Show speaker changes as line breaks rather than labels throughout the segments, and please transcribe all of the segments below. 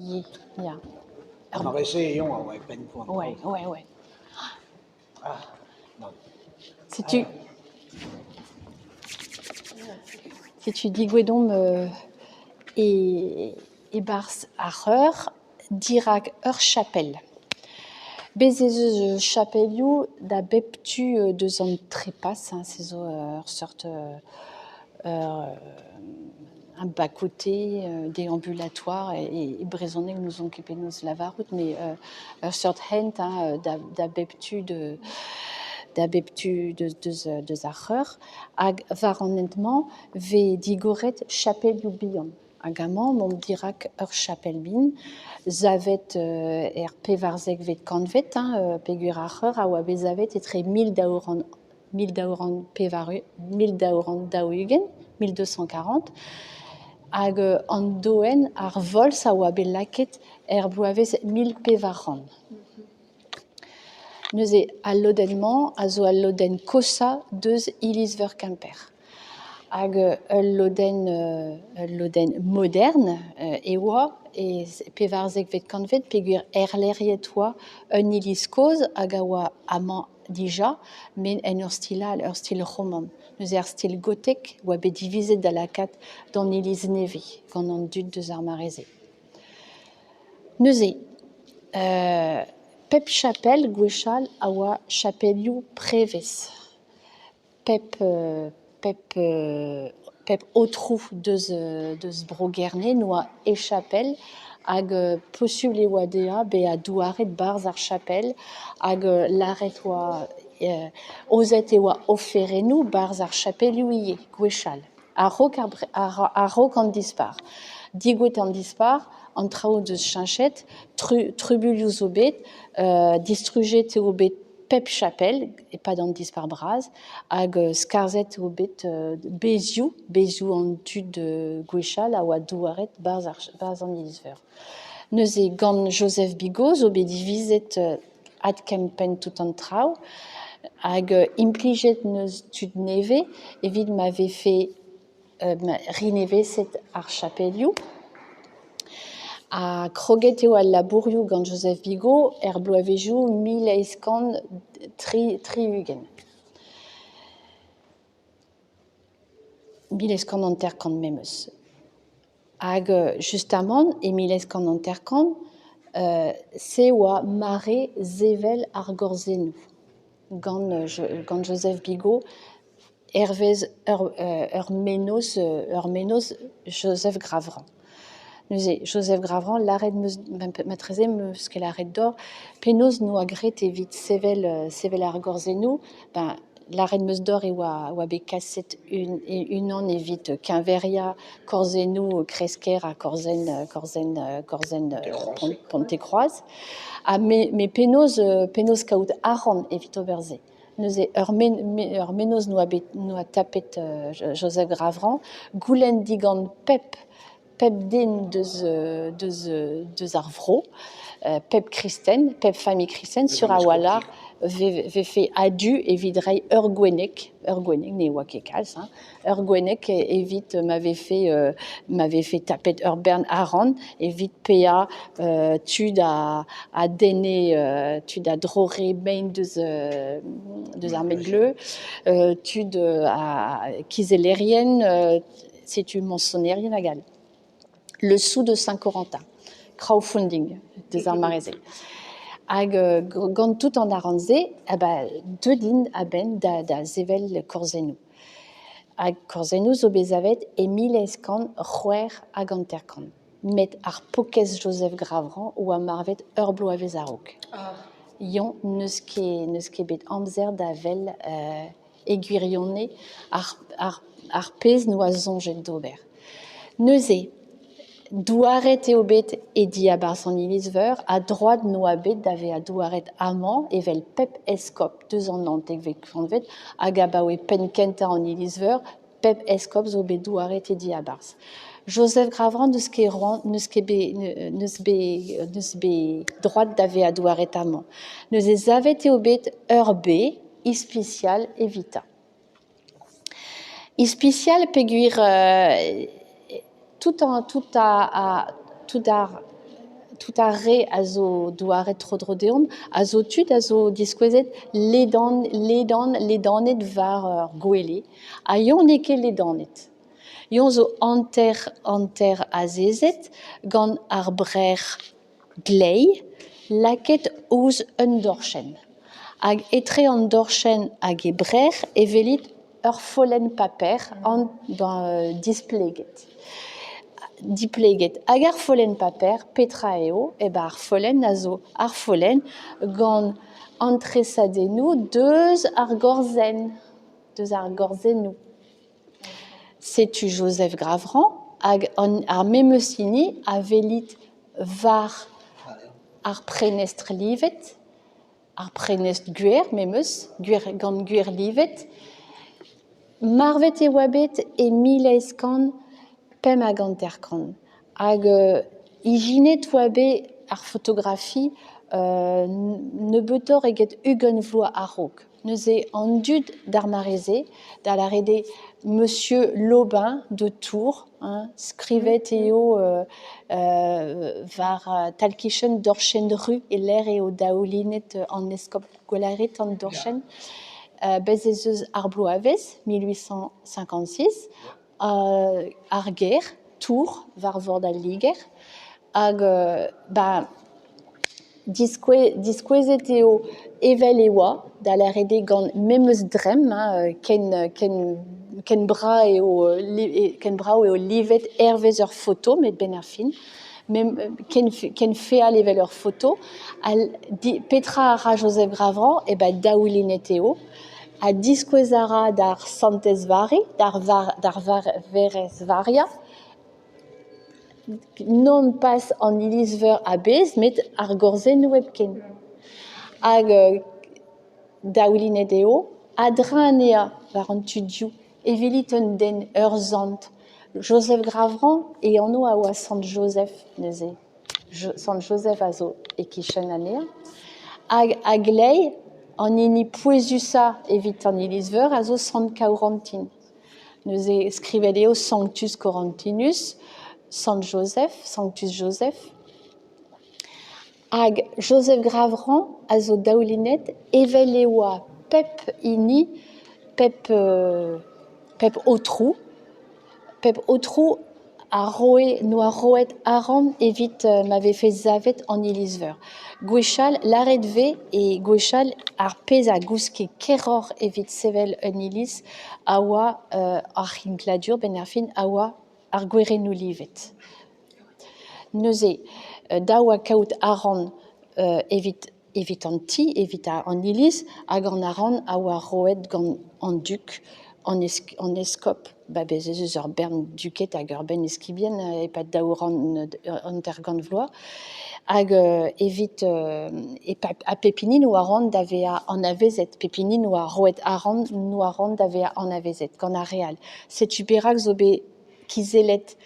Ivez, ya.
Ar re-se eo a oa e penn poan.
Ouais, ouais, ouais.
Ah, nann.
Setu setu degouezhet omp e-barzh ar c'heur dirak ur chapel. Bez' ez eus chapelioù da bep tu deus an trepas, se zo ur seurt un bas-côté déambulatoire e brezhoneg n'ouzon ket penaos lavarout met ur seurt hent da bep tu da bep tu deus ar c'heur hag war an hent-mañ 'vez digoret chapelioù bihan. Hag amañ emaomp dirak ur chapel bihan savet er pevarzekvet kantved peogwir ar c'heur a oa bet savet etre 1240, 1240 hag an doenn, ar volz a oa bet lakaet er bloavezh 1400. Neuze al lodenn-mañ a zo al lodenn koshañ deus iliz-veur Kemper. Hag ul lodenn ul lodenn modern e oa e pevarzekvet kantved peogwir erlec'hiet oa un iliz kozh hag a oa amañ dija met en ur stil all, ur stil roman. Neuze ar stil gotek oa bet divizet da lakaat d'an iliz nevez gant an dud deus ar mare-se. Neuze pep chapel gwechall a oa chapelioù prevez. Pep pep pep aotrou deus deus Bro-Gerne 'noa e chapel hag posubl e oa dezhañ bezañ douaret 'barzh ar chapel hag lâret 'oa aozet e oa oferennoù 'barzh ar chapelioù ivez gwechall a-raok ar a-raok an dispac'h. Degouezhet an dispac'h, an traoù o deus cheñchet, trubuilhoù zo bet, distrujet eo bet pep chapel e-pad an Dispac'h bras hag skarzhet eo bet bezioù, bezioù an dud gwechall a oa douaret 'barzh an iliz-veur. Neuze gant Joseph Bigot zo bet divizet adkempenn tout an traoù hag implijet 'neus tud nevez evit ma vefe renevezet ar chapelioù. Ha kroget eo al labourioù gant Joseph Bigot er bloavezhioù 1863. 1850 memes. Hag justamant e 1850 se oa mare sevel ar gorzennoù gant Joseph Bigot hervez ur mennozh ur mennozh Joseph Gravrand. Neuze Joseph Gravrand lâret 'm eus marteze 'm eus ket lâret deoc'h penaos 'noa graet evit sevel sevel ar gorzennoù. Ben lâret 'm eus deoc'h e oa bet kaset unan evit keñveriañ korzennoù Kresker ha korzenn korzenn korzenn Pontekroaz. Ha met penaos penaos kaout arc'hant evit ober se? Neuze ur ur mennozh 'noa bet 'noa tapet Joseph Gravrand, goulenn digant pep pep den deus deus deus ar vro, pep kristen, pep familh kristen sur a-walc'h 'vefe a-du evit reiñ ur gwenneg, ur gwenneg ne oa ket kalz hein, ur gwenneg evit ma vefe ma vefe tapet ur bern arc'hant evit paeañ tud a denne tud a droc'he mein deus deus ar maen-gleuz, tud a kizellerien, setu mañsonerien hag all. Le sou de Saint-Corentin, crowdfunding deus ar mare-se. Hag gant tout an arc'hant-se, eh ben, deuet int a-benn da sevel korzennoù. Hag korzennoù zo bet savet e 1856. Met ar paourkaezh Joseph Gravrand oa marvet ur bloavezh a-raok. Eñ n'eus ket n'eus ket bet amzer da wel e gwirionez ar pezh 'noa soñjet d'ober. Neuze, douaret eo bet e diabarzh an iliz-veur ha droad 'noa bet da vezañ douaret amañ evel pep eskob deus an naontekvet kantved hag abaoe penn-kentañ an iliz-veur pep eskob zo bet douaret e diabarzh. Joseph Gravrand n'eus ket n'eus ket bet n'eus bet n'eus bet droad da vezañ douaret amañ. Neuze savet eo bet ur bez ispisial evitañ. Ispisial peogwir tout an tout a tout ar Tout ar re a zo douaret tro-dro deomp a zo tud a zo diskouezet ledan, ledan, ledanet war ur gwele ha eñ n'eo ket ledanet. Eñ zo hanter azezet gant ar brec'h gleiz lakaet ouzh un dorchenn. Hag etre an dorchenn hag he brec'h e welit ur follenn paper displeget. Dipleget. Hag ar follenn paper, petra eo? Eh ben ar follenn a zo ar follenn gant an tresadennoù deus ar gorzenn, deus ar gorzennoù. Setu Joseph Gravrand hag ar memes hini a welit war ar prenestr livet, ar prenestr gwer memes, gwer gant gwer livet. Marvet e oa bet e 1855. Hag ijinet oa bet ar fotografi nebeutoc'h eget 20 vloaz a-raok. Neuze an dud d'ar mare-se, da lâret eo Monsieur Lobin de Tours, hein, skrivet eo war tal-kichen Dorchenn Ru e-lec'h eo daoulinet an eskob Gwelaret an Dorchenn. Bez' ez eus ar bloavezh 1856, ar gêr, Tours, war vord al Liger. Hag diskouezet eo evel e oa, da lâret eo gant memes dremm, hein, ken ken ken brav eo ken brav eo livet hervez ur foto met 'benn ar fin. Ken ken feal evel ur foto. Petra a ra Joseph Gravrand? Eh ben daoulinet eo ha diskouez a ra d'ar Santez Vari, d'ar Werc'hez Varia, non pas an iliz-veur a-bezh met ar gorzennoù hepken. Hag daoulinet eo a-dreñv anezhañ war an tu dehoù evelit un den, ur sant. Joseph Gravrand e anv a oa sant Joseph neuze. Sant Joseph a zo e-kichen anezhañ. Hag a-gleiz, an hini pouezusañ evit an iliz-veur a zo sant Kaourantin. Neuze skrivet eo Sanctus Corantinus, Sant Joseph, Sanctus Joseph. Hag Joseph Gravrand a zo daoulinet evel e oa pep hini, pep, pep aotrou. Pep aotrou a roe n'oa roet arc'hant evit ma vefe savet an iliz-veur. Gwechall, lâret 'vez e gwechall ar pezh a gouske keroc'h evit sevel un iliz a oa ar c'hinkladur 'benn ar fin a oa ar gwerennoù livet. Neuze, dav oa kaout arc'hant evit evit an ti, evit an iliz, hag an arc'hant a oa roet gant an dug, an eskob. Ba bez' ez eus ur bern duked hag ur bern eskibien e-pad 250 vloaz. Hag evit ha pep hini 'noa c'hoant da vezañ anavezet, pep hini 'noa roet arc'hant 'noa c'hoant da vezañ anavezet gant ar re all. Setu perak zo bet kizellet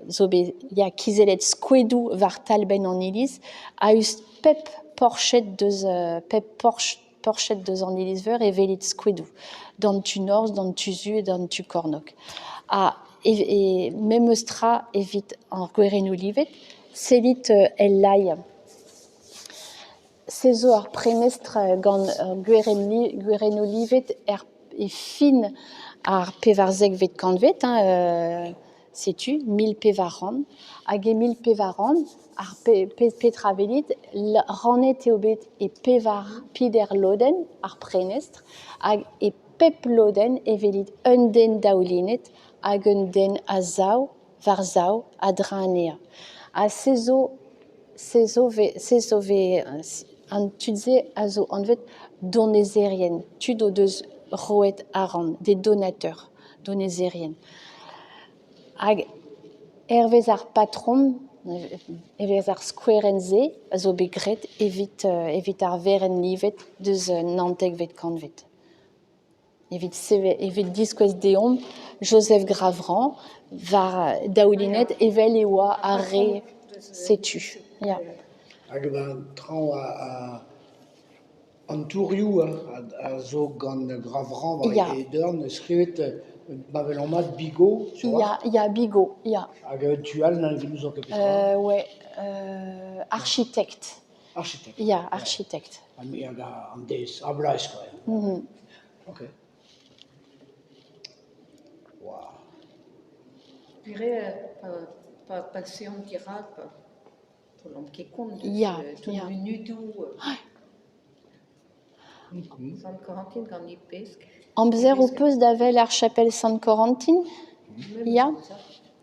zo bet ya kizellet skoedoù war talbenn an iliz a-us pep porched deus pep porched deus an iliz-veur e welit skoedoù d'an tu norzh, d'an tu su ha d'an tu kornôg. Ha e memes tra evit ar gwerennoù livet, sellit el lailh. Se zo ar prenestr gant ur gwerennoù livet er e fin ar pevarzekvet kantved hein, setu 1400. Hag e 1400, ar petra welit, rannet eo bet e pevar peder lodenn ar prenestr hag e pep lodenn e welit un den daoulinet hag un den a-sav war-sav a-dreñv anezhañ. Ha se zo Se zo se zo an tud-se a zo anvet donezerien, tud o deus roet arc'hant, des donateurs, donezerien. Hag hervez ar patrom, hervez ar skouerenn-se a zo bet graet evit evit ar werenn livet deus naontekvet kantved. Evit sevel, evit diskouez deomp Joseph Gravrand war daoulinet evel e oa ar re setu. Ya.
Hag an traoñ an tourioù a zo gant Gravrand war e dorn skrivet ma welomp mat Bigot,
Ya, ya, Bigot, ya.
Hag un tu all n'ouzon ket petra.
Ouais. Architekt.
Architekt.
Ya, architekt.
Hag an deiz, ar bloaz kwa. Ok. Wow.
Pere pa paseont dirak pa n'omp ket kont deus tout munudoù. Sant-Korantin gant e pesk.
Amzer ho peus da wel ar chapel Sant-Korantin? Ya.